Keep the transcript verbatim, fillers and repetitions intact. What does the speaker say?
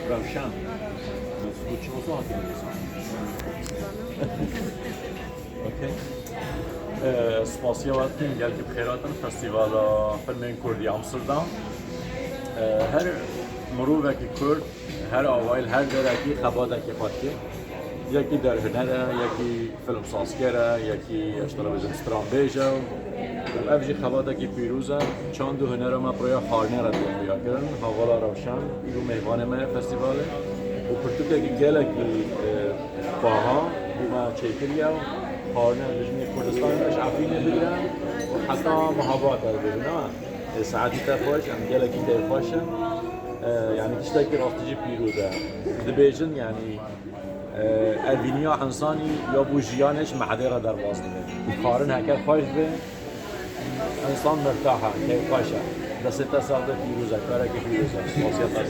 Rewşen. Çi olsa hakim. Okey. Ee, spasiya we dikin, gelkî bi xêr hatin Festîvala Filmên Kurdî Amsterdam. Ee, her mirovekî Kurd, her avayî li her derekî xebatekî xwe dike. Yekî derhuner e, yekî filmsazker e, yekî, ez ji te re bêjim, stranbêj e. Û ev jî xebatekî pîroz e. Çand û hunera me bi rêya xwarinê re tê xuyakirin. Hevala Rewşen, îro mêvanê me ye festîvalê. Û pirtûkekî gelekî, e, baha bû me çêkiriye. Xwarine li jinê Kurdistanê ji Efrînê bigire û heta Mehabad e dibêjin, ha. E, saetî te xweş, em gelekî keyfxweş in. E, yanî tiştekî rastî jî pîroz e. Dibêjin, yanî, e, evîniya însanî ya bo jiyanê ji mehdê re derbas dibe. Xwarin heke xweş be, însan mirtah e, keyfxweş e. Destê te sax be, pîroz e, karekî pîroz e. Spasiya te.